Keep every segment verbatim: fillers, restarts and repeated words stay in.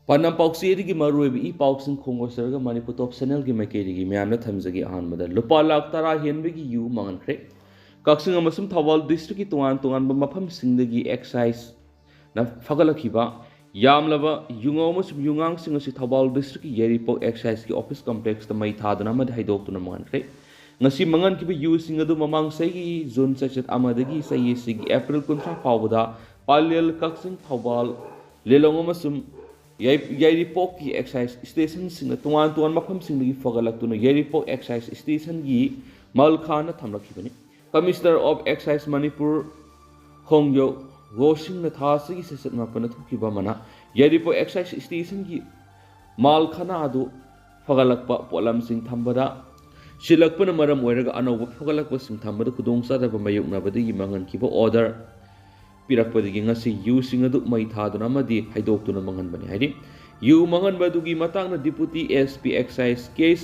ꯄꯥꯟꯗꯝ ꯄꯥꯎꯆꯦꯗꯒꯤ ꯃꯔꯨꯑꯣꯏꯕ ꯏ ꯄꯥꯎꯁꯤꯡ ꯈꯣꯡꯒꯣꯏꯆꯔꯒ ꯃꯅꯤꯄꯨꯔ ꯇꯣꯞ ꯆꯦꯅꯦꯜꯒꯤ ꯃꯥꯏꯀꯩꯗꯒꯤ ꯃꯌꯥꯝꯗ ꯊꯝꯖꯒꯦ꯫ ꯑꯍꯥꯟꯕꯗ ꯂꯨꯄꯥ ꯂꯥꯈ ꯇꯔꯥ ꯍꯦꯟꯕꯒꯤ ꯌꯨ ꯃꯥꯡꯍꯟꯈ꯭ꯔꯦ꯫ ꯀꯛꯆꯤꯡ ꯑꯃꯁꯨꯡ ꯊꯧꯕꯥꯜ ꯗꯤꯁꯇ꯭ꯔꯤꯛꯀꯤ ꯇꯣꯉꯥꯟ ꯇꯣꯉꯥꯟꯕ ꯃꯐꯝꯁꯤꯡꯗꯒꯤ ꯑꯦꯛꯁꯥꯏꯖꯅ ꯐꯒꯠꯂꯛꯈꯤꯕ ꯌꯥꯝꯂꯕ ꯌꯨꯉꯧ ꯑꯃꯁꯨꯡ ꯌꯨꯉꯥꯡꯁꯤꯡ ꯑꯁꯤ ꯊꯧꯕꯥꯜ ꯗꯤꯁꯇ꯭ꯔꯤꯛꯀꯤ ꯌꯥꯏꯔꯤꯄꯣꯛ ꯑꯦꯛꯁꯥꯏꯖꯀꯤ ꯑꯣꯐꯤꯁ ꯀꯝꯄ꯭ꯂꯦꯛꯁꯇ ꯃꯩ ꯊꯥꯗꯨꯅ ꯑꯃꯗꯤ ꯍꯩꯗꯣꯛꯇꯨꯅ ꯃꯥꯡꯍꯟꯈ꯭ꯔꯦ꯫ ꯉꯁꯤ ꯃꯥꯡꯍꯟꯈꯤꯕ ꯌꯨꯁꯤꯡ ꯑꯗꯨ ꯃꯃꯥꯡ ꯆꯍꯤꯒꯤ ꯖꯨꯟ ꯆꯩꯆꯠ ꯑꯃꯗꯒꯤ ꯆꯍꯤ ꯑꯁꯤꯒꯤ ꯑꯦꯄ꯭ꯔꯤꯜ ꯀꯨꯟꯊ꯭ꯔꯥ ꯐꯥꯎꯕꯗ ꯄꯥꯂꯦꯜ, ꯀꯛꯆꯤꯡ, ꯊꯧꯕꯥꯜ, ꯂꯤꯂꯣꯡ ꯑꯃꯁꯨꯡ ꯌꯥꯏ-, ꯌꯥꯏꯔꯤꯄꯣꯛꯀꯤ ꯑꯦꯛꯁꯥꯏꯖ ꯁ꯭ꯇꯦꯁꯟꯁꯤꯡꯅ ꯇꯣꯉꯥꯟ ꯇꯣꯉꯥꯟꯕ ꯃꯐꯝꯁꯤꯡꯗꯒꯤ ꯐꯒꯠꯂꯛꯇꯨꯅ ꯌꯥꯏꯔꯤꯄꯣꯛ ꯑꯦꯛꯁꯥꯏꯖ ꯁ꯭ꯇꯦꯁꯟꯒꯤ ꯃꯜꯈꯥꯅ ꯊꯝꯂꯛꯈꯤꯕꯅꯤ꯫ Commissioner of Excise ꯃꯅꯤꯄꯨꯔ ꯈꯣꯡꯌꯧ ꯒꯣꯁꯤꯡꯅ ꯊꯥ ꯑꯁꯤꯒꯤ ꯆꯩꯆꯠ ꯃꯥꯄꯟꯗ ꯊꯣꯛꯈꯤꯕ ꯑꯃꯅ ꯌꯥꯏꯔꯤꯄꯣꯛ ꯑꯦꯛꯁꯥꯏꯖ ꯁ꯭ꯇꯦꯁꯟꯒꯤ ꯃꯥꯜꯈꯥꯅ ꯑꯗꯨ ꯐꯒꯠꯂꯛꯄ ꯄꯣꯠꯂꯝꯁꯤꯡ ꯊꯝꯕꯗ ꯁꯤꯜꯂꯛꯄꯅ ꯃꯔꯝ ꯑꯣꯏꯔꯒ ꯑꯅꯧꯕ ꯐꯒꯠꯂꯛꯄꯁꯤꯡ ꯊꯝꯕꯗ ꯈꯨꯗꯣꯡꯆꯥꯗꯕ ꯃꯥꯌꯣꯛꯅꯕꯗꯒꯤ ꯃꯥꯡꯍꯟꯈꯤꯕ ꯑꯣꯔꯗꯔ ꯄꯤꯔꯛꯄꯗꯒꯤ ꯉꯁꯤ ꯌꯨꯁꯤꯡ ꯑꯗꯨ ꯃꯩ ꯊꯥꯗꯨꯅ ꯑꯃꯗꯤ ꯍꯩꯗꯣꯛꯇꯨꯅ ꯃꯥꯡꯍꯟꯕꯅꯤ ꯍꯥꯏꯔꯤ꯫ ꯌꯨ ꯃꯥꯡꯍꯟꯕ ꯑꯗꯨꯒꯤ ꯃꯇꯥꯡꯗ Deputy SP Excise K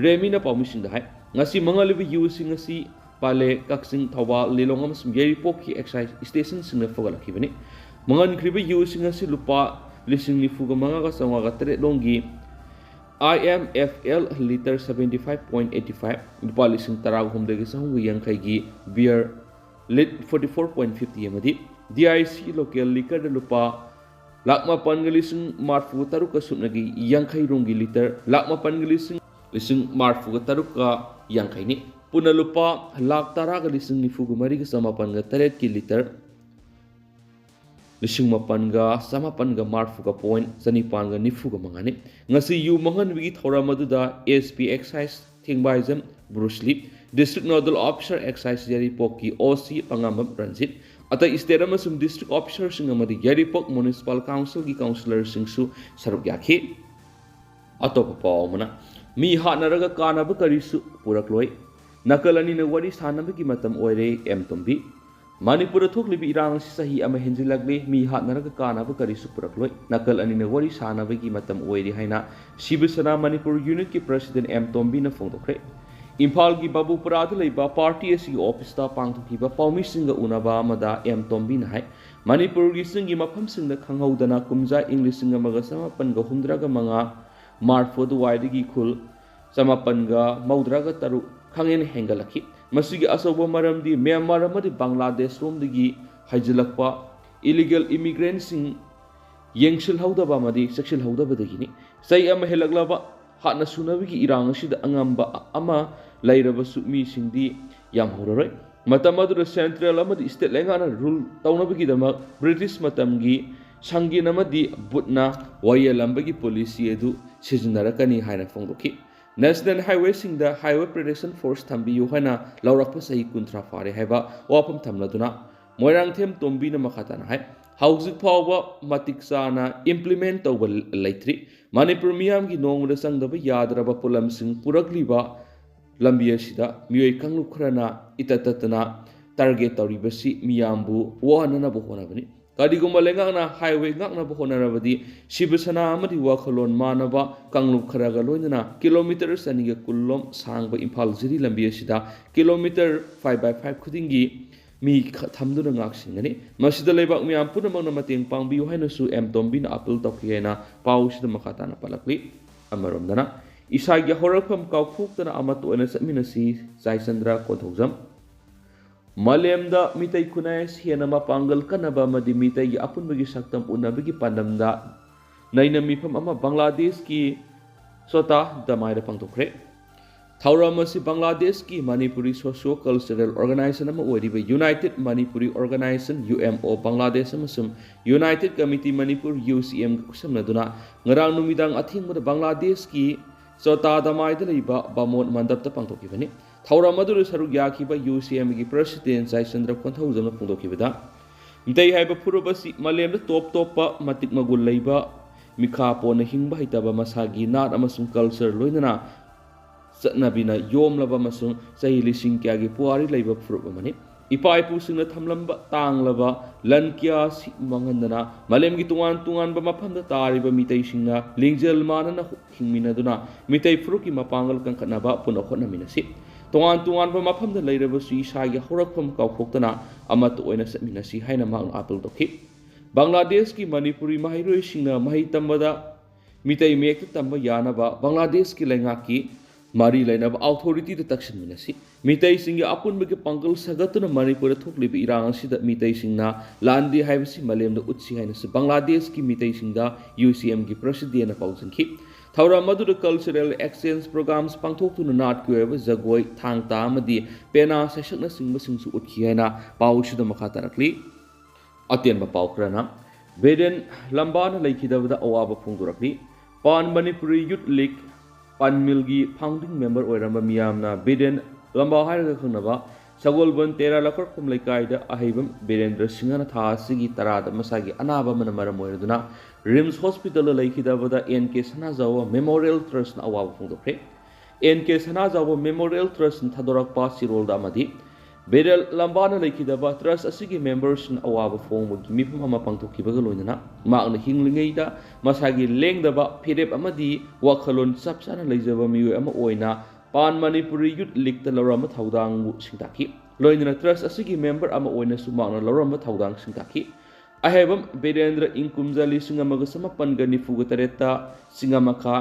ꯔꯦꯃꯤꯅ ꯄꯥꯎꯃꯤꯁꯤꯡꯗ ꯍꯥꯏ, ꯉꯁꯤ ꯃꯥꯡꯍꯜꯂꯤꯕ ꯌꯨꯁꯤꯡ ꯑꯁꯤ ꯄꯥꯂꯦ, ꯀꯛꯆꯤꯡ, ꯊꯧꯕꯥꯜ, ꯂꯤꯂꯣꯡ ꯑꯃꯁꯨꯡ ꯌꯥꯏꯔꯤꯄꯣꯛꯀꯤ ꯑꯦꯛꯁꯥꯏꯖ ꯁ꯭ꯇꯦꯁꯟꯁꯤꯡꯅ ꯐꯒꯠꯂꯛꯈꯤꯕꯅꯤ꯫ ꯃꯥꯡꯍꯟꯈ꯭ꯔꯤꯕ ꯌꯨꯁꯤꯡ ꯑꯁꯤ ꯂꯨꯄꯥ ꯂꯤꯁꯤꯡ ꯅꯤꯐꯨꯒ ꯃꯉꯥꯒ ꯆꯥꯝꯃꯉꯥꯒ ꯇꯔꯦꯠ ꯂꯣꯝꯒꯤ I M F L litre seventy five point eighty five, ꯂꯨꯄꯥ ꯂꯤꯁꯤꯡ ꯇꯔꯥꯍꯨꯝꯗꯣꯏꯒ ꯆꯍꯨꯝꯒ ꯌꯥꯡꯈꯩꯒꯤ beer lit forty four point fifty ꯑꯃꯗꯤ D I C local liquorꯗ ꯂꯨꯄꯥ ꯂꯥꯈ ꯃꯥꯄꯟꯒ ꯂꯤꯁꯤꯡ ꯃꯔꯐꯨꯒ ꯇꯔꯨꯛꯀ ꯁꯨꯞꯅꯒꯤ ꯌꯥꯡꯈꯩ ꯔꯣꯝꯒꯤ litre ꯂꯥꯈ ꯃꯥꯄꯟꯒ ꯂꯤꯁꯤꯡ, ꯂꯤꯁꯤꯡ ꯃꯔꯐꯨꯒ ꯇꯔꯨꯛꯀ ꯌꯥꯡꯈꯩꯅꯤ꯫ ꯄꯨꯟꯅ ꯂꯨꯄꯥ ꯂꯥꯈ ꯇꯔꯥꯒ ꯂꯤꯁꯤꯡ ꯅꯤꯐꯨꯒ ꯃꯔꯤꯒ ꯆꯃꯥꯄꯟꯒ ꯇꯔꯦꯠꯀꯤ litre ꯂꯤꯁꯤꯡ ꯃꯥꯄꯟꯒ ꯆꯃꯥꯄꯟꯒ ꯃꯔꯐꯨꯒ point ꯆꯅꯤꯄꯥꯟꯒ ꯅꯤꯐꯨꯒ ꯃꯉꯥꯅꯤ꯫ ꯉꯁꯤ ꯌꯨ ꯃꯥꯡꯍꯟꯕꯒꯤ ꯊꯧꯔꯝ ꯑꯗꯨꯗ SP Excise Thengbaijam Brusli, District Nodal Officer Excise ꯌꯥꯏꯔꯤꯄꯣꯛꯀꯤ OC ꯄꯉꯥꯝꯕꯝ ꯔꯟꯖꯤꯠ, ꯑꯇꯩ state ꯑꯃꯁꯨꯡ district officerꯁꯤꯡ ꯑꯃꯗꯤ ꯌꯥꯏꯔꯤꯄꯣꯛ Municipal Councilꯒꯤ councillorꯁꯤꯡꯁꯨ ꯁꯔꯨꯛ ꯌꯥꯈꯤ꯫ ꯑꯇꯣꯞꯄ ꯄꯥꯎ ꯑꯃꯅ, ꯃꯤ ꯍꯥꯠꯅꯔꯒ ꯀꯥꯟꯅꯕ ꯀꯔꯤꯁꯨ ꯄꯨꯔꯛꯂꯣꯏ, ꯅꯥꯀꯜ ꯑꯅꯤꯅ ꯋꯥꯔꯤ ꯁꯥꯟꯅꯕꯒꯤ ꯃꯇꯝ ꯑꯣꯏꯔꯦ, ꯑꯦꯝ ꯇꯣꯝꯕꯤ꯫ ꯃꯅꯤꯄꯨꯔꯗ ꯊꯣꯛꯂꯤꯕ ꯏꯔꯥꯡ ꯑꯁꯤ ꯆꯍꯤ ꯑꯃ ꯍꯦꯟꯖꯤꯜꯂꯛꯂꯦ, ꯃꯤ ꯍꯥꯠꯅꯔꯒ ꯀꯥꯟꯅꯕ ꯀꯔꯤꯁꯨ ꯄꯨꯔꯛꯂꯣꯏ, ꯅꯥꯀꯜ ꯑꯅꯤꯅ ꯋꯥꯔꯤ ꯁꯥꯟꯅꯕꯒꯤ ꯃꯇꯝ ꯑꯣꯏꯔꯦ ꯍꯥꯏꯅ ꯁꯤꯕ ꯁꯦꯅꯥ ꯃꯅꯤꯄꯨꯔ unitꯀꯤ president ꯑꯦꯝ ꯇꯣꯝꯕꯤꯅ ꯐꯣꯡꯗꯣꯛꯈ꯭ꯔꯦ꯫ ꯏꯝꯐꯥꯜꯒꯤ ꯕꯥꯕꯨꯄꯨꯔꯥꯗ ꯂꯩꯕ party ꯑꯁꯤꯒꯤ officeꯇ ꯄꯥꯡꯊꯣꯛꯈꯤꯕ ꯄꯥꯎꯃꯤꯁꯤꯡꯒ ꯎꯅꯕ ꯑꯃꯗ ꯑꯦꯝ ꯇꯣꯝꯕꯤꯅ ꯍꯥꯏ, ꯃꯅꯤꯄꯨꯔꯒꯤ ꯆꯤꯡꯒꯤ ꯃꯐꯝꯁꯤꯡꯗ ꯈꯪꯍꯧꯗꯅ ꯀꯨꯝꯖꯥ ꯏꯪ ꯂꯤꯁꯤꯡ ꯑꯃꯒ ꯆꯃꯥꯄꯟꯒ ꯍꯨꯝꯗ꯭ꯔꯥꯒ ꯃꯉꯥ ꯃꯥꯔꯐꯨ ꯑꯗꯨꯋꯥꯏꯗꯒꯤ ꯈꯨꯜ ꯆꯃꯥꯄꯟꯒ ꯃꯧꯗ꯭ꯔꯥꯒ ꯇꯔꯨꯛ ꯈꯪꯍꯦꯟ ꯍꯦꯟꯒꯠꯂꯛꯈꯤ꯫ ꯃꯁꯤꯒꯤ ꯑꯆꯧꯕ ꯃꯔꯝꯗꯤ ꯃ꯭ꯌꯥꯟꯃꯥꯔ ꯑꯃꯗꯤ ꯕꯪꯒ꯭ꯂꯥꯗꯦꯁ ꯂꯣꯝꯗꯒꯤ ꯍꯥꯏꯖꯤꯜꯂꯛꯄ ꯏꯂꯤꯒꯦꯜ ꯏꯃꯤꯒ꯭ꯔꯦꯟꯁꯤꯡ ꯌꯦꯡꯁꯤꯜꯍꯧꯗꯕ ꯑꯃꯗꯤ ꯆꯦꯛꯁꯤꯜꯍꯧꯗꯕꯗꯒꯤꯅꯤ꯫ ꯆꯍꯤ ꯑꯃ ꯍꯦꯜꯂꯛꯂꯕ ꯍꯥꯠꯅ ꯁꯨꯅꯕꯒꯤ ꯏꯔꯥꯡ ꯑꯁꯤꯗ ꯑꯉꯝꯕ ꯑꯃ ꯂꯩꯔꯕꯁꯨ ꯃꯤꯁꯤꯡꯗꯤ ꯌꯥꯝꯍꯧꯔꯔꯣꯏ꯫ ꯃꯇꯝ ꯑꯗꯨꯗ ꯁꯦꯟꯇ꯭ꯔꯦꯜ ꯑꯃꯗꯤ ꯁ꯭ꯇꯦꯠ ꯂꯩꯉꯥꯛꯅ ꯔꯨꯜ ꯇꯧꯅꯕꯒꯤꯗꯃꯛ ꯕ꯭ꯔꯤꯇꯤꯁ ꯃꯇꯝꯒꯤ ꯁꯪꯒꯤꯟ ꯑꯃꯗꯤ ꯕꯨꯠꯅ ꯋꯥꯌꯦꯜꯂꯝꯕꯒꯤ ꯄꯣꯂꯤꯁꯤ ꯑꯗꯨ ꯁꯤꯖꯤꯟꯅꯔꯛꯀꯅꯤ ꯍꯥꯏꯅ ꯐꯣꯡꯗꯣꯛꯈꯤ꯫ ꯅꯦꯁꯅꯦꯜ ꯍꯥꯏꯋꯦꯁꯤꯡꯗ ꯍꯥꯏꯋꯦ ꯄ꯭ꯔꯣꯇꯦꯛꯁꯟ ꯐꯣꯔꯁ ꯊꯝꯕꯤꯌꯨ ꯍꯥꯏꯅ ꯂꯧꯔꯛꯄ ꯆꯍꯤ ꯀꯨꯟꯊ꯭ꯔꯥ ꯐꯥꯔꯦ ꯍꯥꯏꯕ ꯋꯥꯐꯝ ꯊꯝꯂꯗꯨꯅ ꯃꯣꯏꯔꯥꯡꯊꯦꯝ ꯇꯣꯝꯕꯤꯅ ꯃꯈꯥ ꯇꯥꯅ ꯍꯥꯏ, ꯍꯧꯖꯤꯛ ꯐꯥꯎꯕ ꯃꯇꯤꯛ ꯆꯥꯅ ꯏꯝꯄ꯭ꯂꯤꯃꯦꯟ ꯇꯧꯕ ꯂꯩꯇ꯭ꯔꯤ꯫ ꯃꯅꯤꯄꯨꯔ ꯃꯤꯌꯥꯝꯒꯤ ꯅꯣꯡꯃꯗ ꯆꯪꯗꯕ ꯌꯥꯗ꯭ꯔꯕ ꯄꯣꯠꯂꯝꯁꯤꯡ ꯄꯨꯔꯛꯂꯤꯕ ꯂꯝꯕꯤ ꯑꯁꯤꯗ ꯃꯤꯑꯣꯏ ꯀꯥꯡꯂꯨꯞ ꯈꯔꯅ ꯏꯇꯠ ꯇꯠꯇꯅ ꯇꯥꯔꯒꯦꯠ ꯇꯧꯔꯤꯕꯁꯤ ꯃꯤꯌꯥꯝꯕꯨ ꯋꯥꯍꯟꯅꯅꯕ ꯍꯣꯠꯅꯕꯅꯤ꯫ ꯀꯔꯤꯒꯨꯝꯕ ꯂꯩꯉꯥꯛꯅ ꯍꯥꯏꯋꯦ ꯉꯥꯛꯅꯕ ꯍꯣꯠꯅꯔꯕꯗꯤ ꯁꯤꯕ ꯁꯅꯥ ꯑꯃꯗꯤ ꯋꯥꯈꯜꯂꯣꯟ ꯃꯥꯟꯅꯕ ꯀꯥꯡꯂꯨꯞ ꯈꯔꯒ ꯂꯣꯏꯅꯅ ꯀꯤꯂꯣꯃꯤꯇꯔ ꯆꯅꯤꯒ ꯀꯨꯟ ꯂꯣꯝ ꯁꯥꯡꯕ ꯏꯝꯐꯥꯜ ꯖꯤꯔꯤ ꯂꯝꯕꯤ ꯑꯁꯤꯗ ꯀꯤꯂꯣꯃꯤꯇꯔ ꯐꯥꯏꯚ ꯕꯥꯏ ꯐꯥꯏꯚ ꯈꯨꯗꯤꯡꯒꯤ ꯃꯤ ꯈ-, ꯊꯝꯗꯨꯅ ꯉꯥꯛ ꯁꯦꯟꯒꯅꯤ꯫ ꯃꯁꯤꯗ ꯂꯩꯕꯥꯛ ꯃꯤꯌꯥꯝ ꯄꯨꯝꯅꯃꯛꯅ ꯃꯇꯦꯡ ꯄꯥꯡꯕꯤꯌꯨ ꯍꯥꯏꯅꯁꯨ ꯑꯦꯝ ꯇꯣꯝꯕꯤꯅ ꯑꯥꯄꯤꯜ ꯇꯧꯈꯤ ꯍꯥꯏꯅ ꯄꯥꯎꯁꯤꯗ ꯃꯈꯥ ꯇꯥꯅ ꯄꯜꯂꯛꯂꯤ꯫ ꯑꯃꯔꯣꯝꯗꯅ ꯏꯁꯥꯒꯤ ꯍꯧꯔꯛꯐꯝ ꯀꯥꯎꯊꯣꯛꯇꯅ ꯑꯃꯠꯇ ꯑꯣꯏꯅ ꯆꯠꯃꯤꯟꯅꯁꯤ, ꯖꯥꯏꯆꯟꯗ꯭ꯔ ꯀꯣꯟꯊꯧꯖꯝ꯫ ꯃꯥꯂꯦꯝꯗ ꯃꯤꯇꯩ ꯈꯨꯟꯅꯥꯏ ꯑꯁꯤ ꯍꯦꯟꯅ ꯃꯄꯥꯡꯒꯜ ꯀꯟꯅꯕ ꯑꯃꯗꯤ ꯃꯤꯇꯩꯒꯤ ꯑꯄꯨꯟꯕꯒꯤ ꯁꯛꯇꯝ ꯎꯠꯅꯕꯒꯤ ꯄꯥꯟꯗꯝꯗ ꯅꯩꯅ ꯃꯤꯐꯝ ꯑꯃ ꯕꯪꯒ꯭ꯂꯥꯗꯦꯁꯀꯤ ꯁꯣꯇꯥ ꯗꯃꯥꯏꯗ ꯄꯥꯡꯊꯣꯛꯈ꯭ꯔꯦ꯫ ꯊꯧꯔꯝ ꯑꯁꯤ ꯕꯪꯒ꯭ꯂꯥꯗꯦꯁꯀꯤ ꯃꯅꯤꯄꯨꯔꯤ ꯁꯣꯁꯤꯌꯣ ꯀꯜꯆꯔꯦꯜ ꯑꯣꯔꯒꯅꯥꯏꯖꯦꯁꯟ ꯑꯃ ꯑꯣꯏꯔꯤꯕ united Manipuri organisation, U M O, Bangladesh ꯑꯃꯁꯨꯡ ꯌꯨꯅꯥꯏꯇꯦꯗ ꯀꯃꯤꯇꯤ ꯃꯅꯤꯄꯨꯔ, ꯌꯨ ꯁꯤ ꯑꯦꯝꯒ ꯈꯨꯠꯁꯝꯅꯗꯨꯅ ꯉꯔꯥꯡ ꯅꯨꯃꯤꯗꯥꯡ ꯑꯊꯦꯡꯕꯗ ꯕꯪꯒ꯭ꯂꯥꯗꯦꯁꯀꯤ ꯆꯣꯇꯥꯗꯃꯥꯏꯗ ꯂꯩꯕ ꯕꯥꯃꯣꯟ ꯃꯟꯗꯞꯇ ꯄꯥꯡꯊꯣꯛꯈꯤꯕꯅꯤ꯫ ꯊꯧꯔꯝ ꯑꯗꯨꯗ ꯁꯔꯨꯛ ꯌꯥꯈꯤꯕ ꯌꯨ ꯁꯤ ꯑꯦꯝꯒꯤ ꯄ꯭ꯔꯁꯤꯗꯦꯟ ꯖꯥꯏꯆꯟꯗ꯭ꯔ ꯀꯣꯟꯊꯧꯖꯝꯅ ꯐꯣꯡꯗꯣꯛꯈꯤꯕꯗ, ꯃꯤꯇꯩ ꯍꯥꯏꯕ ꯐꯨꯔꯨꯞ ꯑꯁꯤ ꯃꯥꯂꯦꯝꯗ ꯇꯣꯞ ꯇꯣꯞꯄ ꯃꯇꯤꯛ ꯃꯒꯨꯟ ꯂꯩꯕ, ꯃꯤꯈꯥ ꯄꯣꯟꯅ ꯍꯤꯡꯕ ꯍꯩꯇꯕ, ꯃꯁꯥꯒꯤ ꯅꯥꯠ ꯑꯃꯁꯨꯡ ꯀꯜꯆꯔ ꯂꯣꯏꯅꯅ ꯆꯠꯅꯕꯤꯅ ꯌꯣꯝꯂꯕ ꯑꯃꯁꯨꯡ ꯆꯍꯤ ꯂꯤꯁꯤꯡ ꯀꯌꯥꯒꯤ ꯄꯨꯋꯥꯔꯤ ꯂꯩꯕ ꯐꯨꯔꯨꯞ ꯑꯃꯅꯤ꯫ ꯏꯄꯥ ꯏꯄꯨꯁꯤꯡꯅ ꯊꯝꯂꯝꯕ ꯇꯥꯡꯂꯕ ꯂꯟ ꯀꯌꯥ ꯑꯁꯤ ꯃꯥꯡꯍꯟꯗꯅ ꯃꯥꯂꯦꯝꯒꯤ ꯇꯣꯉꯥꯟ ꯇꯣꯉꯥꯟꯕ ꯃꯐꯝꯗ ꯇꯥꯔꯤꯕ ꯃꯤꯇꯩꯁꯤꯡꯅ ꯂꯤꯡꯖꯦꯜ ꯃꯥꯟꯅꯅ ꯍꯤꯡꯃꯤꯟꯅꯗꯨꯅ ꯃꯤꯇꯩ ꯐꯨꯔꯨꯞꯀꯤ ꯃꯄꯥꯡꯒꯜ ꯀꯟꯈꯠꯅꯕ ꯄꯨꯟꯅ ꯍꯣꯠꯅꯃꯤꯟꯅꯁꯤ꯫ ꯇꯣꯉꯥꯟ ꯇꯣꯉꯥꯟꯕ ꯃꯐꯝꯗ ꯂꯩꯔꯕꯁꯨ ꯏꯁꯥꯒꯤ ꯍꯧꯔꯛꯐꯝ ꯀꯥꯎꯊꯣꯛꯇꯅ ꯑꯃꯠꯇ ꯑꯣꯏꯅ ꯆꯠꯃꯤꯟꯅꯁꯤ ꯍꯥꯏꯅ ꯃꯍꯥꯛꯅ ꯑꯥꯄꯤꯜ ꯇꯧꯈꯤ꯫ ꯕꯪꯒ꯭ꯂꯥꯗꯦꯁꯀꯤ ꯃꯅꯤꯄꯨꯔꯤ ꯃꯍꯩꯔꯣꯏꯁꯤꯡꯅ ꯃꯍꯩ ꯇꯝꯕꯗ ꯃꯤꯇꯩ ꯃꯌꯦꯛꯇ ꯇꯝꯕ ꯌꯥꯅꯕ ꯕꯪꯒ꯭ꯂꯥꯗꯦꯁꯀꯤ ꯂꯩꯉꯥꯛꯀꯤ ꯃꯔꯤ ꯂꯩꯅꯕ ꯑꯣꯊꯣꯔꯤꯇꯤꯗ ꯇꯛꯁꯤꯟꯃꯤꯟꯅꯁꯤ꯫ ꯃꯤꯇꯩꯁꯤꯡꯒꯤ ꯑꯄꯨꯟꯕꯒꯤ ꯄꯥꯡꯒꯜ ꯁꯥꯒꯠꯇꯨꯅ ꯃꯅꯤꯄꯨꯔꯗ ꯊꯣꯛꯂꯤꯕ ꯏꯔꯥꯡ ꯑꯁꯤꯗ ꯃꯤꯇꯩꯁꯤꯡꯅ ꯂꯥꯟꯗꯦ ꯍꯥꯏꯕꯁꯤ ꯃꯥꯂꯦꯝꯗ ꯎꯠꯁꯤ ꯍꯥꯏꯅꯁꯨ ꯕꯪꯒ꯭ꯂꯥꯗꯦꯁꯀꯤ ꯃꯤꯇꯩꯁꯤꯡꯗ ꯌꯨ ꯁꯤ ꯑꯦꯝꯒꯤ ꯄ꯭ꯔꯁꯤꯗꯦꯟꯅ ꯄꯥꯎꯖꯦꯟꯈꯤ꯫ ꯊꯧꯔꯝ ꯑꯗꯨꯗ cultural exchange programs ꯄꯥꯡꯊꯣꯛꯇꯨꯅ ꯅꯥꯠꯀꯤ ꯑꯣꯏꯕ ꯖꯒꯣꯏ, ꯊꯥꯡ ꯇꯥ ꯑꯃꯗꯤ ꯄꯦꯅꯥ ꯁꯩꯁꯛꯅꯆꯤꯡꯕꯁꯤꯡꯁꯨ ꯎꯠꯈꯤ ꯍꯥꯏꯅ ꯄꯥꯎꯁꯤꯗ ꯃꯈꯥ ꯇꯥꯔꯛꯂꯤ꯫ ꯑꯇꯦꯟꯕ ꯄꯥꯎ ꯈꯔꯅ, ꯕꯤꯔꯦꯟ ꯂꯝꯕꯥꯅ ꯂꯩꯈꯤꯗꯕꯗ ꯑꯋꯥꯕ ꯐꯣꯡꯗꯣꯔꯛꯂꯤ꯫ ꯄꯥꯟ ꯃꯅꯤꯄꯨꯔꯤ ꯌꯨꯠ ꯂꯤꯒ, ꯄꯥꯟꯃꯤꯜꯒꯤ founding member ꯑꯣꯏꯔꯝꯕ ꯃꯤꯌꯥꯝꯅ ꯕꯤꯔꯦꯟ ꯂꯝꯕꯥ ꯍꯥꯏꯔꯒ ꯈꯪꯅꯕ ꯁꯒꯣꯜꯕꯟ ꯇꯦꯔꯥ ꯂꯧꯈꯠꯐꯝ ꯂꯩꯀꯥꯏꯗ ꯑꯍꯩꯕꯝ ꯕꯤꯔꯦꯟꯗ꯭ꯔ ꯁꯤꯡꯍꯅ ꯊꯥ ꯑꯁꯤꯒꯤ ꯇꯔꯥꯗ ꯃꯁꯥꯒꯤ ꯑꯅꯥꯕ ꯑꯃꯅ ꯃꯔꯝ ꯑꯣꯏꯔꯗꯨꯅ ꯔꯤꯝꯁ ꯍꯣꯁꯄꯤꯇꯥꯜꯗ ꯂꯩꯈꯤꯗꯕꯗ ꯑꯦꯟ ꯀꯦ ꯁꯅꯥꯖꯥꯎꯕ ꯃꯦꯃꯣꯔꯤꯌꯦꯜ ꯇ꯭ꯔꯁꯅ ꯑꯋꯥꯕ ꯐꯣꯡꯗꯣꯛꯈ꯭ꯔꯦ꯫ ꯑꯦꯟ ꯀꯦ ꯁꯅꯥꯖꯥꯎꯕ ꯃꯦꯃꯣꯔꯤꯌꯦꯜ ꯇ꯭ꯔꯁꯅ ꯊꯥꯗꯣꯔꯛꯄ ꯆꯦꯔꯣꯜꯗ ꯑꯃꯗꯤ ꯕꯤꯔꯦꯟ ꯂꯝꯕꯥꯅ ꯂꯩꯈꯤꯗꯕ ꯇ꯭ꯔꯁ ꯑꯁꯤꯒꯤ ꯃꯦꯝꯕꯔꯁꯤꯡꯅ ꯑꯋꯥꯕ ꯐꯣꯡꯕꯒꯤ ꯃꯤꯐꯝ ꯑꯃ ꯄꯥꯡꯊꯣꯛꯈꯤꯕꯒ ꯂꯣꯏꯅꯅ ꯃꯍꯥꯛꯅ ꯍꯤꯡꯂꯤꯉꯩꯗ ꯃꯁꯥꯒꯤ ꯂꯦꯡꯗꯕ ꯐꯤꯔꯦꯞ ꯑꯃꯗꯤ ꯋꯥꯈꯜꯂꯣꯟ ꯆꯞ ꯆꯥꯅ ꯂꯩꯖꯕ ꯃꯤꯑꯣꯏ ꯑꯃ ꯑꯣꯏꯅ ꯄꯥꯟ ꯃꯅꯤꯄꯨꯔꯤ ꯌꯨꯠ ꯂꯤꯒꯇ ꯂꯧꯔꯝꯕ ꯊꯧꯗꯥꯡꯕꯨ ꯁꯤꯡꯇꯥꯛꯈꯤ꯫ ꯂꯣꯏꯅꯅ ꯇ꯭ꯔꯁ ꯑꯁꯤꯒꯤ ꯃꯦꯝꯕꯔ ꯑꯃ ꯑꯣꯏꯅꯁꯨ ꯃꯍꯥꯛꯅ ꯂꯧꯔꯝꯕ ꯊꯧꯗꯥꯡ ꯁꯤꯡꯇꯥꯛꯈꯤ꯫ ꯑꯍꯩꯕꯝ ꯕꯤꯔꯦꯟꯗ꯭ꯔ ꯏꯪ ꯀꯨꯝꯖꯥ ꯂꯤꯁꯤꯡ ꯑꯃꯒ ꯆꯃꯥꯄꯟꯒ ꯅꯤꯐꯨꯒ ꯇꯔꯦꯠꯇ ꯆꯤꯡꯉꯥꯃꯈꯥ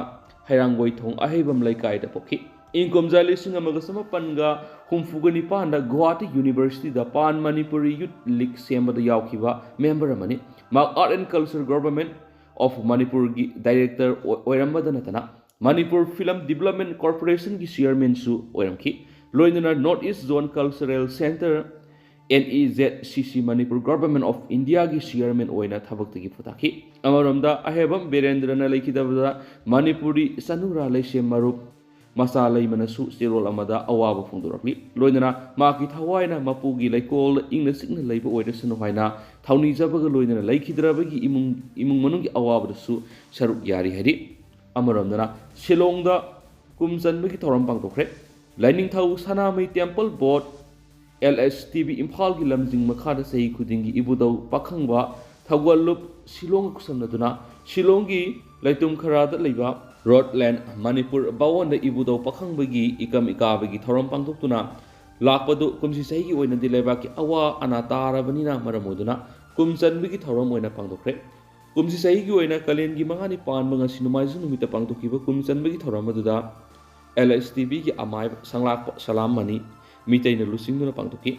ꯍꯩꯔꯥꯡꯒꯣꯏꯊꯣꯡ ꯑꯍꯩꯕꯝ ꯂꯩꯀꯥꯏꯗ ꯄꯣꯛꯈꯤ꯫ ꯏꯪ ꯀꯨꯝꯖꯥ ꯂꯤꯁꯤꯡ ꯑꯃꯒ ꯆꯃꯥꯄꯟꯒ ꯍꯨꯝꯐꯨꯒ ꯅꯤꯄꯥꯟꯗ ꯒꯨꯋꯥꯍꯥꯇꯤ ꯌꯨꯅꯤꯚꯔꯁꯤꯇꯤꯗ ꯄꯥꯟ ꯃꯅꯤꯄꯨꯔꯤ ꯌꯨꯠ ꯂꯤꯒ ꯁꯦꯝꯕꯗ ꯌꯥꯎꯈꯤꯕ ꯃꯦꯝꯕꯔ ꯑꯃꯅꯤ꯫ ꯃꯍꯥꯛ Art and Culture Government of ꯃꯅꯤꯄꯨꯔꯒꯤ ꯗꯥꯏꯔꯦꯛꯇꯔ ꯑꯣꯏ-, ꯑꯣꯏꯔꯝꯕꯗ ꯅꯠꯇꯅ ꯃꯅꯤꯄꯨꯔ ꯐꯤꯂꯝ ꯗꯤꯕꯦꯂꯞꯃꯦꯟ ꯀꯣꯔꯄꯣꯔꯦꯁꯟꯒꯤ ꯆꯤꯌꯔꯃꯦꯟꯁꯨ ꯑꯣꯏꯔꯝꯈꯤ꯫ ꯂꯣꯏꯅꯅ North East Zone Cultural Centre, N E Z C C, Manipur government of ꯏꯟꯗꯤꯌꯥꯒꯤ ꯆꯤꯌꯔꯃꯦꯟ ꯑꯣꯏꯅ ꯊꯕꯛꯇꯒꯤ ꯄꯣꯊꯥꯈꯤ꯫ ꯑꯃꯔꯣꯝꯗ ꯑꯍꯩꯕꯝ ꯕꯤꯔꯦꯟꯗ꯭ꯔꯅ ꯂꯩꯈꯤꯗꯕꯗ ꯃꯅꯤꯄꯨꯔꯤ ꯆꯅꯨꯔꯥ ꯂꯩꯁꯦꯝ ꯃꯔꯨꯞ ꯃꯆꯥ ꯂꯩꯃꯅꯁꯨ ꯆꯦꯔꯣꯜ ꯑꯃꯗ ꯑꯋꯥꯕ ꯐꯣꯡꯗꯣꯔꯛꯂꯤ꯫ ꯂꯣꯏꯅꯅ ꯃꯍꯥꯛꯀꯤ ꯊꯋꯥꯏꯅ ꯃꯄꯨꯒꯤ ꯂꯩꯀꯣꯜꯗ ꯏꯪꯅ ꯆꯤꯛꯅ ꯂꯩꯕ ꯑꯣꯏꯔꯁꯅꯨ ꯍꯥꯏꯅ ꯊꯧꯅꯤꯖꯕꯒ ꯂꯣꯏꯅꯅ ꯂꯩꯈꯤꯗ꯭ꯔꯕꯒꯤ ꯏꯃꯨꯡ, ꯏꯃꯨꯡ ꯃꯅꯨꯡꯒꯤ ꯑꯋꯥꯕꯗꯁꯨ ꯁꯔꯨꯛ ꯌꯥꯔꯤ ꯍꯥꯏꯔꯤ꯫ ꯑꯃꯔꯣꯝꯗꯅ ꯁꯤꯂꯣꯡꯗ ꯀꯨꯝ ꯆꯟꯕꯒꯤ ꯊꯧꯔꯝ ꯄꯥꯡꯊꯣꯛꯈ꯭ꯔꯦ꯫ ꯂꯥꯏꯅꯤꯡꯊꯧ ꯁꯅꯥꯃꯍꯤ ꯇꯦꯝꯄꯜ ꯕꯣꯔꯗ, L S T B ꯏꯝꯐꯥꯜꯒꯤ ꯂꯝꯖꯤꯡ ꯃꯈꯥꯗ ꯆꯍꯤ ꯈꯨꯗꯤꯡꯒꯤ ꯏꯕꯨꯙꯧ ꯄꯥꯈꯪꯕ ꯊꯧꯒꯜꯂꯨꯞ ꯁꯤꯂꯣꯡꯒ ꯈꯨꯠꯁꯝꯅꯗꯨꯅ ꯁꯤꯂꯣꯡꯒꯤ ꯂꯩꯇꯨꯝ ꯈꯔꯥꯗ ꯂꯩꯕ ꯔꯣꯗꯂꯦꯟ ꯃꯅꯤꯄꯨꯔ ꯚꯋꯟꯗ ꯏꯕꯨꯙꯧ ꯄꯥꯈꯪꯕꯒꯤ ꯏꯀꯝ ꯏꯀꯥꯕꯒꯤ ꯊꯧꯔꯝ ꯄꯥꯡꯊꯣꯛꯇꯨꯅ ꯂꯥꯛꯄꯗꯨ ꯀꯨꯝꯁꯤ ꯆꯍꯤꯒꯤ ꯑꯣꯏꯅꯗꯤ ꯂꯩꯕꯥꯛꯀꯤ ꯑꯋꯥ ꯑꯅꯥ ꯇꯥꯔꯕꯅꯤꯅ ꯃꯔꯝ ꯑꯣꯏꯗꯨꯅ ꯀꯨꯝ ꯆꯟꯕꯒꯤ ꯊꯧꯔꯝ ꯑꯣꯏꯅ ꯄꯥꯡꯊꯣꯛꯈ꯭ꯔꯦ꯫ ꯀꯨꯝꯁꯤ ꯆꯍꯤꯒꯤ ꯑꯣꯏꯅ ꯀꯥꯂꯦꯟꯒꯤ ꯃꯉꯥꯅꯤ ꯄꯥꯟꯕ ꯉꯁꯤ ꯅꯣꯡꯃꯥꯏꯖꯤꯡ ꯅꯨꯃꯤꯠꯇ ꯄꯥꯡꯊꯣꯛꯈꯤꯕ ꯀꯨꯝ ꯆꯟꯕꯒꯤ ꯊꯧꯔꯝ ꯑꯗꯨꯗ ꯑꯦꯜ ꯑꯦꯁ ꯇꯤ ꯚꯤꯒꯤ ꯑꯃꯥꯏꯕ ꯁꯪꯂꯥꯛꯄ ꯁꯂꯥꯝ ꯃꯅꯤ ꯃꯤꯇꯩꯅ ꯂꯨꯆꯤꯡꯗꯨꯅ ꯄꯥꯡꯊꯣꯛꯈꯤ꯫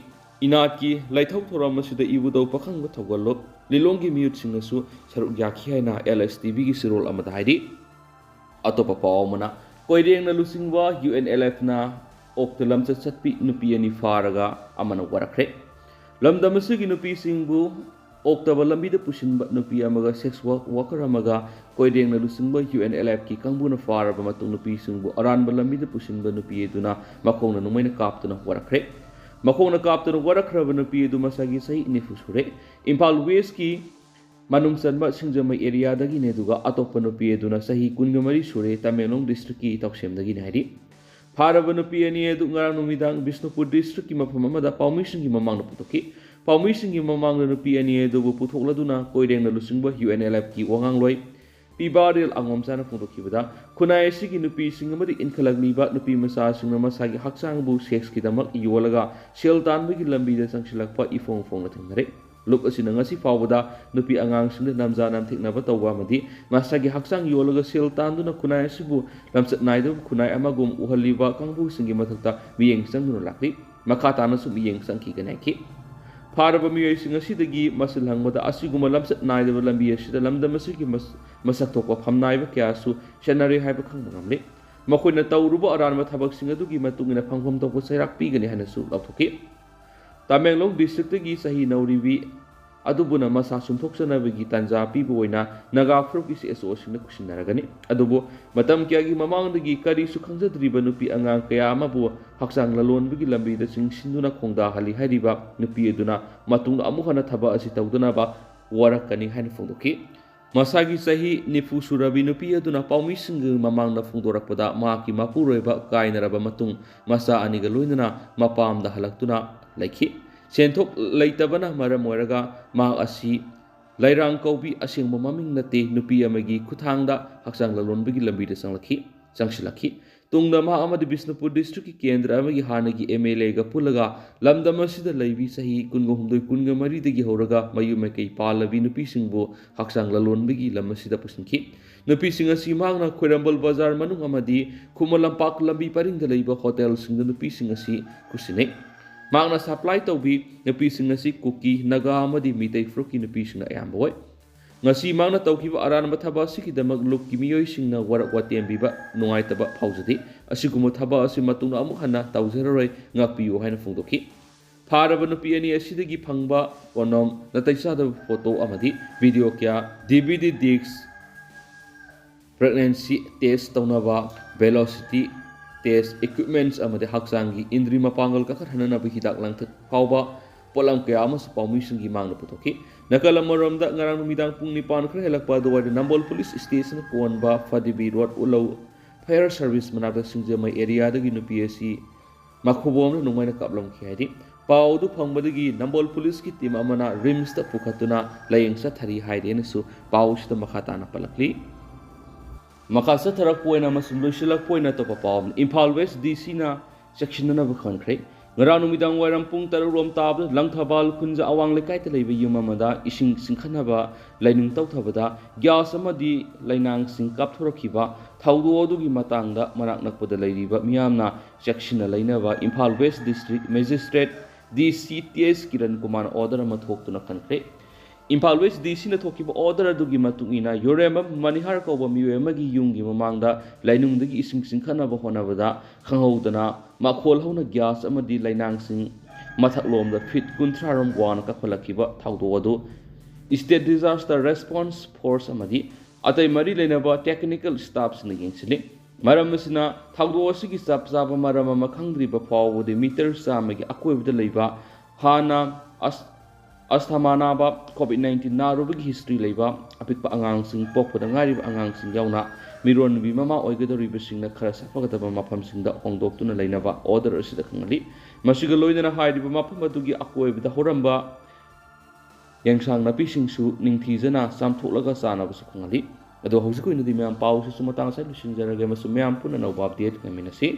ꯏꯅꯥꯠꯀꯤ ꯂꯥꯏꯊꯧ ꯊꯧꯔꯝ ꯑꯁꯤꯗ ꯏꯕꯨꯙꯧ ꯄꯥꯈꯪꯕ ꯊꯧꯒꯜꯂꯣꯛ ꯂꯤꯂꯣꯡꯒꯤ ꯃꯤꯑꯣꯏꯁꯤꯡꯅꯁꯨ ꯁꯔꯨꯛ ꯌꯥꯈꯤ ꯍꯥꯏꯅ ꯑꯦꯜ ꯑꯦꯁ ꯇꯤ ꯚꯤꯒꯤ ꯁꯤꯔꯣꯜ ꯑꯃꯗ ꯍꯥꯏꯔꯤ꯫ ꯑꯇꯣꯞꯄ ꯄꯥꯎ ꯑꯃꯅ, ꯀꯣꯏꯔꯦꯡꯅ ꯂꯨꯆꯤꯡꯕ ꯌꯨ ꯑꯦꯟ ꯑꯦꯜ ꯑꯦꯐꯅ ꯑꯣꯛꯇ ꯂꯝꯆꯠ ꯆꯠꯄꯤ ꯅꯨꯄꯤ ꯑꯅꯤ ꯐꯥꯔꯒ ꯑꯃꯅ ꯋꯥꯔꯛꯈ꯭ꯔꯦ꯫ ꯂꯝꯗꯝ ꯑꯁꯤꯒꯤ ꯅꯨꯄꯤꯁꯤꯡꯕꯨ ꯑꯣꯛꯇꯕ ꯂꯝꯕꯤꯗ ꯄꯨꯁꯤꯟꯕ ꯅꯨꯄꯤ ꯑꯃꯒ ꯁꯦꯛꯁ ꯋꯥꯔꯛ ꯋꯥꯔꯀꯔ ꯑꯃꯒ ꯀꯣꯏꯔꯦꯡꯅ ꯂꯨꯆꯤꯡꯕ ꯌꯨ ꯑꯦꯟ ꯑꯦꯜ ꯑꯦꯐꯀꯤ ꯀꯥꯡꯕꯨꯅ ꯐꯥꯔꯕ ꯃꯇꯨꯡ ꯅꯨꯄꯤꯁꯤꯡꯕꯨ ꯑꯔꯥꯟꯕ ꯂꯝꯕꯤꯗ ꯄꯨꯁꯤꯟꯕ ꯅꯨꯄꯤ ꯑꯗꯨꯅ ꯃꯈꯣꯡꯅ ꯅꯣꯡꯃꯩꯅ ꯀꯥꯞꯇꯨꯅ ꯋꯥꯔꯛꯈ꯭ꯔꯦ꯫ ꯃꯈꯣꯡꯅ ꯀꯥꯞꯇꯨꯅ ꯋꯥꯔꯛꯈ꯭ꯔꯕ ꯅꯨꯄꯤ ꯑꯗꯨ ꯃꯁꯥꯒꯤ ꯆꯍꯤ ꯅꯤꯐꯨ ꯁꯨꯔꯦ꯫ ꯏꯝꯐꯥꯜ ꯋꯦꯁꯀꯤ ꯃꯅꯨꯡ ꯆꯟꯕ ꯁꯤꯡꯖꯃꯩ ꯑꯦꯔꯤꯌꯥꯗꯒꯤꯅꯦ, ꯑꯗꯨꯒ ꯑꯇꯣꯞꯄ ꯅꯨꯄꯤ ꯑꯗꯨꯅ ꯆꯍꯤ ꯀꯨꯟꯒ ꯃꯔꯤ ꯁꯨꯔꯦ, ꯇꯃꯦꯡꯂꯣꯡ ꯗꯤꯁꯇ꯭ꯔꯤꯛꯀꯤ ꯇꯧꯁꯦꯝꯗꯒꯤꯅꯤ ꯍꯥꯏꯔꯤ꯫ ꯐꯥꯔꯕ ꯅꯨꯄꯤ ꯑꯅꯤ ꯑꯗꯨ ꯉꯔꯥꯡ ꯅꯨꯃꯤꯗꯥꯡ ꯕꯤꯁꯅꯨꯄꯨꯔ ꯗꯤꯁꯇ꯭ꯔꯤꯛꯀꯤ ꯃꯐꯝ ꯑꯃꯗ ꯄꯥꯎꯃꯤꯁꯤꯡꯒꯤ ꯃꯃꯥꯡꯗ ꯄꯨꯊꯣꯛꯈꯤ꯫ ꯄꯥꯎꯃꯤꯁꯤꯡꯒꯤ ꯃꯃꯥꯡꯗ ꯅꯨꯄꯤ ꯑꯅꯤ ꯑꯗꯨꯕꯨ ꯄꯨꯊꯣꯛꯂꯗꯨꯅ ꯀꯣꯏꯔꯦꯡꯅ ꯂꯨꯆꯤꯡꯕ ꯌꯨ ꯑꯦꯟ ꯑꯦꯜ ꯑꯦꯐꯀꯤ ꯋꯥꯉꯥꯡꯂꯣꯏ ꯄꯤꯕꯥꯔꯦꯜ ꯑꯉꯣꯝꯆꯥꯅ ꯐꯣꯡꯗꯣꯛꯈꯤꯕꯗ, ꯈꯨꯟꯅꯥꯏ ꯑꯁꯤꯒꯤ ꯅꯨꯄꯤꯁꯤꯡ ꯑꯃꯗꯤ ꯏꯟꯈꯠꯂꯛꯂꯤꯕ ꯅꯨꯄꯤ ꯃꯆꯥꯁꯤꯡꯅ ꯃꯁꯥꯒꯤ ꯍꯛꯆꯥꯡꯕꯨ ꯁꯦꯛꯁꯀꯤꯗꯃꯛ ꯌꯣꯜꯂꯒ ꯁꯦꯜ ꯇꯥꯟꯕꯒꯤ ꯂꯝꯕꯤꯗ ꯆꯪꯁꯤꯜꯂꯛꯄ ꯏꯐꯣꯡ ꯐꯣꯡꯅ ꯊꯦꯡꯅꯔꯦ꯫ ꯂꯨꯞ ꯑꯁꯤꯅ ꯉꯁꯤ ꯐꯥꯎꯕꯗ ꯅꯨꯄꯤ ꯑꯉꯥꯡꯁꯤꯡꯗ ꯅꯝꯖꯥ ꯅꯝꯊꯦꯛꯅꯕ ꯇꯧꯕ ꯑꯃꯗꯤ ꯃꯁꯥꯒꯤ ꯍꯛꯆꯥꯡ ꯌꯣꯜꯂꯒ ꯁꯦꯜ ꯇꯥꯟꯗꯨꯅ ꯈꯨꯟꯅꯥꯏ ꯑꯁꯤꯕꯨ ꯂꯝꯆꯠ ꯅꯥꯏꯗꯕ ꯈꯨꯟꯅꯥꯏ ꯑꯃꯒꯨꯝ ꯎꯍꯜꯂꯤꯕ ꯀꯥꯡꯕꯨꯁꯤꯡꯒꯤ ꯃꯊꯛꯇ ꯃꯤꯠꯌꯦꯡ ꯆꯪꯗꯨꯅ ꯂꯥꯛꯂꯤ꯫ ꯃꯈꯥ ꯇꯥꯅꯁꯨ ꯃꯤꯠꯌꯦꯡ ꯆꯪꯈꯤꯒꯅꯤ ꯍꯥꯏꯈꯤ꯫ ꯐꯥꯔꯕ ꯃꯤꯑꯣꯏꯁꯤꯡ ꯑꯁꯤꯗꯒꯤ ꯃꯁꯤꯜ ꯍꯪꯕꯗ ꯑꯁꯤꯒꯨꯝꯕ ꯂꯝꯆꯠ ꯅꯥꯏꯗꯕ ꯂꯝꯕꯤ ꯑꯁꯤꯗ ꯂꯝꯗꯝ ꯑꯁꯤꯒꯤ ꯃꯁ-, ꯃꯁꯛ ꯊꯣꯛꯄ ꯐꯝꯅꯥꯏꯕ ꯀꯌꯥꯁꯨ ꯆꯠꯅꯔꯤ ꯍꯥꯏꯕ ꯈꯪꯕ ꯉꯝꯂꯤ꯫ ꯃꯈꯣꯏꯅ ꯇꯧꯔꯨꯕ ꯑꯔꯥꯟꯕ ꯊꯕꯛꯁꯤꯡ ꯑꯗꯨꯒꯤ ꯃꯇꯨꯡ ꯏꯟꯅ ꯐꯪꯐꯝ ꯊꯣꯛꯄ ꯆꯩꯔꯥꯛ ꯄꯤꯒꯅꯤ ꯍꯥꯏꯅꯁꯨ ꯂꯥꯎꯊꯣꯛꯈꯤ꯫ ꯇꯃꯦꯡꯂꯣꯡ ꯗꯤꯁꯇ꯭ꯔꯤꯛꯇꯒꯤ ꯆꯍꯤ ꯅꯧꯔꯤꯕꯤ ꯑꯗꯨꯕꯨꯅ ꯃꯁꯥ ꯁꯨꯝꯊꯣꯛꯆꯅꯕꯒꯤ ꯇꯥꯟꯖꯥ ꯄꯤꯕ ꯑꯣꯏꯅ ꯅꯥꯒꯥ ꯐꯨꯔꯨꯞꯀꯤ ꯁꯤ ꯑꯦꯁ ꯑꯣꯁꯤꯡꯅ ꯈꯨꯠꯁꯤꯟꯅꯔꯒꯅꯤ꯫ ꯑꯗꯨꯕꯨ ꯃꯇꯝ ꯀꯌꯥꯒꯤ ꯃꯃꯥꯡꯗꯒꯤ ꯀꯔꯤꯁꯨ ꯈꯪꯖꯗ꯭ꯔꯤꯕ ꯅꯨꯄꯤ ꯑꯉꯥꯡ ꯀꯌꯥ ꯑꯃꯕꯨ ꯍꯛꯆꯥꯡ ꯂꯂꯣꯟꯕꯒꯤ ꯂꯝꯕꯤꯗ ꯆꯤꯡꯁꯤꯟꯗꯨꯅ ꯈꯣꯡꯗꯥꯍꯜꯂꯤ ꯍꯥꯏꯔꯤꯕ ꯅꯨꯄꯤ ꯑꯗꯨꯅ ꯃꯇꯨꯡꯗ ꯑꯃꯨꯛ ꯍꯟꯅ ꯊꯕꯛ ꯑꯁꯤ ꯇꯧꯗꯅꯕ ꯋꯥꯔꯛꯀꯅꯤ ꯍꯥꯏꯅ ꯐꯣꯡꯗꯣꯛꯈꯤ꯫ ꯃꯁꯥꯒꯤ ꯆꯍꯤ ꯅꯤꯐꯨ ꯁꯨꯔꯕꯤ ꯅꯨꯄꯤ ꯑꯗꯨꯅ ꯄꯥꯎꯃꯤꯁꯤꯡꯒꯤ ꯃꯃꯥꯡꯗ ꯐꯣꯡꯗꯣꯔꯛꯄꯗ, ꯃꯍꯥꯛꯀꯤ ꯃꯄꯨꯔꯣꯏꯕ ꯀꯥꯏꯅꯔꯕ ꯃꯇꯨꯡ ꯃꯆꯥ ꯑꯅꯤꯒ ꯂꯣꯏꯅꯅ ꯃꯄꯥꯝꯗ ꯍꯜꯂꯛꯇꯨꯅ ꯂꯩꯈꯤ꯫ ꯁꯦꯟꯊꯣꯛ ꯂꯩꯇꯕꯅ ꯃꯔꯝ ꯑꯣꯏꯔꯒ ꯃꯍꯥꯛ ꯑꯁꯤ ꯂꯩꯔꯥꯡ ꯀꯧꯕꯤ, ꯑꯁꯦꯡꯕ ꯃꯃꯤꯡ ꯅꯠꯇꯦ, ꯅꯨꯄꯤ ꯑꯃꯒꯤ ꯈꯨꯠꯊꯥꯡꯗ ꯍꯛꯆꯥꯡ ꯂꯂꯣꯟꯕꯒꯤ ꯂꯝꯕꯤꯗ ꯆꯪꯂꯛꯈꯤ, ꯆꯪꯁꯤꯜꯂꯛꯈꯤ꯫ ꯇꯨꯡꯗ ꯃꯍꯥꯛ ꯑꯃꯗꯤ ꯕꯤꯁꯅꯨꯄꯨꯔ ꯗꯤꯁꯇ꯭ꯔꯤꯛꯀꯤ ꯀꯦꯟꯗ꯭ꯔ ꯑꯃꯒꯤ ꯍꯥꯟꯅꯒꯤ ꯑꯦꯝ ꯑꯦꯜ ꯑꯦꯒ ꯄꯨꯜꯂꯒ ꯂꯝꯗꯝ ꯑꯁꯤꯗ ꯂꯩꯕꯤ ꯆꯍꯤ ꯀꯨꯟꯒ ꯍꯨꯝꯗꯣꯏ, ꯀꯨꯟꯒ ꯃꯔꯤꯗꯒꯤ ꯍꯧꯔꯒ ꯃꯌꯨꯝ ꯃꯀꯩ ꯄꯥꯜꯂꯕꯤ ꯅꯨꯄꯤꯁꯤꯡꯕꯨ ꯍꯛꯆꯥꯡ ꯂꯂꯣꯟꯕꯒꯤ ꯂꯝ ꯑꯁꯤꯗ ꯄꯨꯁꯤꯟꯈꯤ꯫ ꯅꯨꯄꯤꯁꯤꯡ ꯑꯁꯤ ꯃꯍꯥꯛꯅ ꯈ꯭ꯋꯥꯏꯔꯝꯕꯟ ꯕꯖꯥꯔ ꯃꯅꯨꯡ ꯑꯃꯗꯤ ꯈꯨꯃꯟ ꯂꯝꯄꯥꯛ ꯂꯝꯕꯤ ꯄꯔꯤꯡꯗ ꯂꯩꯕ ꯍꯣꯇꯦꯜꯁꯤꯡꯗ ꯅꯨꯄꯤꯁꯤꯡ ꯑꯁꯤ ꯈꯨꯠꯁꯤꯟꯅꯩ꯫ ꯃꯍꯥꯛꯅ ꯁꯄ꯭ꯂꯥꯏ ꯇꯧꯕꯤ ꯅꯨꯄꯤꯁꯤꯡ ꯑꯁꯤ ꯀꯨꯀꯤ, ꯅꯥꯒꯥ ꯑꯃꯗꯤ ꯃꯤꯇꯩ ꯐꯨꯔꯨꯞꯀꯤ ꯅꯨꯄꯤꯁꯤꯡꯅ ꯑꯌꯥꯝꯕ ꯑꯣꯏ꯫ ꯉꯁꯤ ꯃꯍꯥꯛꯅ ꯇꯧꯈꯤꯕ ꯑꯔꯥꯟꯕ ꯊꯕꯛ ꯑꯁꯤꯒꯤꯗꯃꯛ ꯂꯨꯞꯀꯤ ꯃꯤꯑꯣꯏꯁꯤꯡꯅ ꯋꯥꯔꯛ ꯋꯥꯇꯦꯝ ꯄꯤꯕ ꯅꯨꯡꯉꯥꯏꯇꯕ ꯐꯥꯎꯖꯗꯦ꯫ ꯑꯁꯤꯒꯨꯝꯕ ꯊꯕꯛ ꯑꯁꯤ ꯃꯇꯨꯡꯗ ꯑꯃꯨꯛ ꯍꯟꯅ ꯇꯧꯖꯔꯔꯣꯏ, ꯉꯥꯛꯄꯤꯌꯨ ꯍꯥꯏꯅ ꯐꯣꯡꯗꯣꯛꯈꯤ꯫ ꯐꯥꯔꯕ ꯅꯨꯄꯤ ꯑꯅꯤ ꯑꯁꯤꯗꯒꯤ ꯐꯪꯕ ꯄꯣꯠꯅꯣꯝ, ꯅꯥꯇꯩ ꯆꯥꯗꯕ ꯐꯣꯇꯣ ꯑꯃꯗꯤ ꯚꯤꯗꯤꯑꯣ ꯀꯌꯥ, ꯗꯤ ꯚꯤ ꯗꯤ ꯗꯤꯁꯛ, ꯄ꯭ꯔꯦꯒꯅꯦꯟꯁꯤ ꯇꯦꯁ ꯇꯧꯅꯕ, ꯚꯦꯂꯣꯁꯤꯇꯤ ꯇꯦꯁ ꯏꯀ꯭ꯋꯤꯞꯃꯦꯟꯠꯁ ꯑꯃꯗꯤ ꯍꯛꯆꯥꯡꯒꯤ ꯏꯟꯗ꯭ꯔꯤ ꯃꯄꯥꯡꯒꯜ ꯀꯟꯈꯠꯍꯟꯅꯕ ꯍꯤꯗꯥꯛ ꯂꯥꯡꯊꯛ ꯐꯥꯎꯕ ꯄꯣꯠꯂꯝ ꯀꯌꯥ ꯑꯃꯁꯨ ꯄꯥꯎꯃꯤꯁꯤꯡꯒꯤ ꯃꯥꯡꯗ ꯄꯨꯊꯣꯛꯈꯤ꯫ ꯅꯥꯀꯜ ꯑꯃꯔꯣꯝꯗ, ꯉꯔꯥꯡ ꯅꯨꯃꯤꯗꯥꯡ ꯄꯨꯡ ꯅꯤꯄꯥꯟ ꯈꯔ ꯍꯦꯜꯂꯛꯄ ꯑꯗꯨꯋꯥꯏꯗ ꯅꯝꯕꯣꯜ ꯄꯨꯂꯤꯁ ꯁ꯭ꯇꯦꯁꯟ ꯀꯣꯟꯕ ꯐꯗꯤꯕꯤ ꯔꯣꯗ ꯎꯂꯧ ꯐꯥꯌꯔ ꯁꯔꯚꯤꯁ ꯃꯅꯥꯛꯇ ꯁꯤꯡꯖꯃꯩ ꯑꯦꯔꯤꯌꯥꯗꯒꯤ ꯅꯨꯄꯤ ꯑꯁꯤ ꯃꯈꯨꯕꯣꯝꯅ ꯅꯨꯡꯃꯥꯏꯅ ꯀꯥꯞꯂꯝꯈꯤ ꯍꯥꯏꯔꯤ꯫ ꯄꯥꯎ ꯑꯗꯨ ꯐꯪꯕꯗꯒꯤ ꯅꯝꯕꯣꯜ ꯄꯨꯂꯤꯁꯀꯤ ꯇꯤꯝ ꯑꯃꯅ ꯔꯤꯝꯁꯇ ꯄꯨꯈꯠꯇꯨꯅ ꯂꯥꯌꯦꯡ ꯆꯠꯊꯔꯤ ꯍꯥꯏꯔꯦꯅꯁꯨ ꯄꯥꯎꯁꯤꯗ ꯃꯈꯥ ꯇꯥꯅ ꯄꯜꯂꯛꯂꯤ꯫ ꯃꯈꯥ ꯆꯠꯊꯔꯛꯄ ꯑꯣꯏꯅ ꯑꯃꯁꯨꯡ ꯂꯣꯏꯁꯤꯜꯂꯛꯄ ꯑꯣꯏꯅ ꯑꯇꯣꯞꯄ ꯄꯥꯎ ꯑꯃꯅ, ꯏꯝꯐꯥꯜ ꯋꯦꯁ ꯗꯤ ꯁꯤꯅ ꯆꯦꯛꯁꯤꯟꯅꯅꯕ ꯈꯪꯍꯟꯈ꯭ꯔꯦ꯫ ꯉꯔꯥꯡ ꯅꯨꯃꯤꯗꯥꯡ ꯋꯥꯏꯔꯝ ꯄꯨꯡ ꯇꯔꯨꯛ ꯔꯣꯝ ꯇꯥꯕꯗ ꯂꯪꯊꯕꯥꯜ ꯈꯨꯟꯖ ꯑꯋꯥꯡ ꯂꯩꯀꯥꯏꯗ ꯂꯩꯕ ꯌꯨꯝ ꯑꯃꯗ ꯏꯁꯤꯡ ꯆꯤꯡꯈꯠꯅꯕ ꯂꯥꯏꯅꯤꯡ ꯇꯧꯊꯕꯗ ꯒ꯭ꯌꯥꯁ ꯑꯃꯗꯤ ꯂꯩꯅꯥꯡꯁꯤꯡ ꯀꯥꯞꯊꯣꯔꯛꯈꯤꯕ ꯊꯧꯗꯣꯛ ꯑꯗꯨꯒꯤ ꯃꯇꯥꯡꯗ ꯃꯅꯥꯛ ꯅꯛꯄꯗ ꯂꯩꯔꯤꯕ ꯃꯤꯌꯥꯝꯅ ꯆꯦꯛꯁꯤꯟꯅ ꯂꯩꯅꯕ ꯏꯝꯐꯥꯜ ꯋꯦꯁ ꯗꯤꯁꯇ꯭ꯔꯤꯛ ꯃꯦꯖꯤꯁꯇ꯭ꯔꯦꯠ ꯗꯤ ꯁꯤ ꯇꯤ ꯑꯦꯁ ꯀꯤꯔꯟ ꯀꯨꯃꯥꯔꯅ ꯑꯣꯔꯗꯔ ꯑꯃ ꯊꯣꯛꯇꯨꯅ ꯈꯟꯈ꯭ꯔꯦ꯫ ꯏꯝꯐꯥꯜ ꯋꯦꯁ ꯗꯤ ꯁꯤꯅ ꯊꯣꯛꯈꯤꯕ ꯑꯣꯔꯗꯔ ꯑꯗꯨꯒꯤ ꯃꯇꯨꯡ ꯏꯟꯅ ꯌꯨꯔꯦꯝꯕꯝ ꯃꯅꯤꯍꯥꯔ ꯀꯧꯕ ꯃꯤꯑꯣꯏ ꯑꯃꯒꯤ ꯌꯨꯝꯒꯤ ꯃꯃꯥꯡꯗ ꯂꯥꯏꯅꯨꯡꯗꯒꯤ ꯏꯁꯤꯡ ꯆꯤꯡꯈꯠꯅꯕ ꯍꯣꯠꯅꯕꯗ ꯈꯪꯍꯧꯗꯅ ꯃꯈꯣꯜ ꯍꯧꯅ ꯒ꯭ꯌꯥꯁ ꯑꯃꯗꯤ ꯂꯩꯅꯥꯡꯁꯤꯡ ꯃꯊꯛꯂꯣꯝꯗ ꯐꯤꯠ ꯀꯨꯟꯊ꯭ꯔꯥ ꯔꯣꯝ ꯋꯥꯡꯅ ꯀꯥꯈꯠꯂꯛꯈꯤꯕ ꯊꯧꯗꯣꯛ ꯑꯗꯨ ꯁ꯭ꯇꯦꯠ ꯗꯤꯖꯥꯁꯇꯔ ꯔꯦꯁꯄꯣꯟꯁ ꯐꯣꯔꯁ ꯑꯃꯗꯤ ꯑꯇꯩ ꯃꯔꯤ ꯂꯩꯅꯕ ꯇꯦꯛꯅꯤꯀꯦꯜ ꯁ꯭ꯇꯥꯐꯁꯤꯡꯅ ꯌꯦꯡꯁꯤꯜꯂꯤ꯫ ꯃꯔꯝ ꯑꯁꯤꯅ ꯊꯧꯗꯣꯛ ꯑꯁꯤꯒꯤ ꯆꯞ ꯆꯥꯕ ꯃꯔꯝ ꯑꯃ ꯈꯪꯗ꯭ꯔꯤꯕ ꯐꯥꯎꯕꯗꯤ ꯃꯤꯇꯔ ꯆꯥꯝꯃꯒꯤ ꯑꯀꯣꯏꯕꯗ ꯂꯩꯕ ꯍꯥꯟꯅ ꯑꯁ-, ꯑꯁꯊꯃꯥ ꯅꯥꯕ, ꯀꯣꯚꯤꯗ ꯅꯥꯏꯟꯇꯤꯟ ꯅꯥꯔꯨꯕꯒꯤ ꯍꯤꯁꯇ꯭ꯔꯤ ꯂꯩꯕ ꯑꯄꯤꯛꯄ ꯑꯉꯥꯡꯁꯤꯡ, ꯄꯣꯛꯄꯗ ꯉꯥꯏꯔꯤꯕ ꯑꯉꯥꯡꯁꯤꯡ ꯌꯥꯎꯅ ꯃꯤꯔꯣꯟꯕꯤ ꯃꯃꯥ ꯑꯣꯏꯒꯗꯧꯔꯤꯕꯁꯤꯡꯅ ꯈꯔ ꯁꯥꯐꯒꯗꯕ ꯃꯐꯝꯁꯤꯡꯗ ꯍꯣꯡꯗꯣꯛꯇꯨꯅ ꯂꯩꯅꯕ ꯑꯣꯔꯗꯔ ꯑꯁꯤꯗ ꯈꯪꯍꯜꯂꯤ꯫ ꯃꯁꯤꯒ ꯂꯣꯏꯅꯅ ꯍꯥꯏꯔꯤꯕ ꯃꯐꯝ ꯑꯗꯨꯒꯤ ꯑꯀꯣꯏꯕꯗ ꯍꯧꯔꯝꯕ ꯌꯦꯟꯁꯥꯡ ꯅꯥꯄꯤꯁꯤꯡꯁꯨ ꯅꯤꯡꯊꯤꯖꯅ ꯆꯥꯝꯊꯣꯛꯂꯒ ꯆꯥꯅꯕꯁꯨ ꯈꯪꯍꯜꯂꯤ꯫ ꯑꯗꯣ ꯍꯧꯖꯤꯛꯀꯤ ꯑꯣꯏꯅꯗꯤ ꯃꯌꯥꯝ ꯄꯥꯎꯁꯤꯁꯨ ꯃꯇꯥꯡ ꯑꯁꯤꯗ ꯂꯣꯏꯁꯤꯟꯖꯔꯒꯦ, ꯑꯃꯁꯨꯡ ꯃꯌꯥꯝ ꯄꯨꯟꯅ ꯑꯅꯧꯕ update ꯉꯥꯏꯃꯤꯟꯅꯁꯤ꯫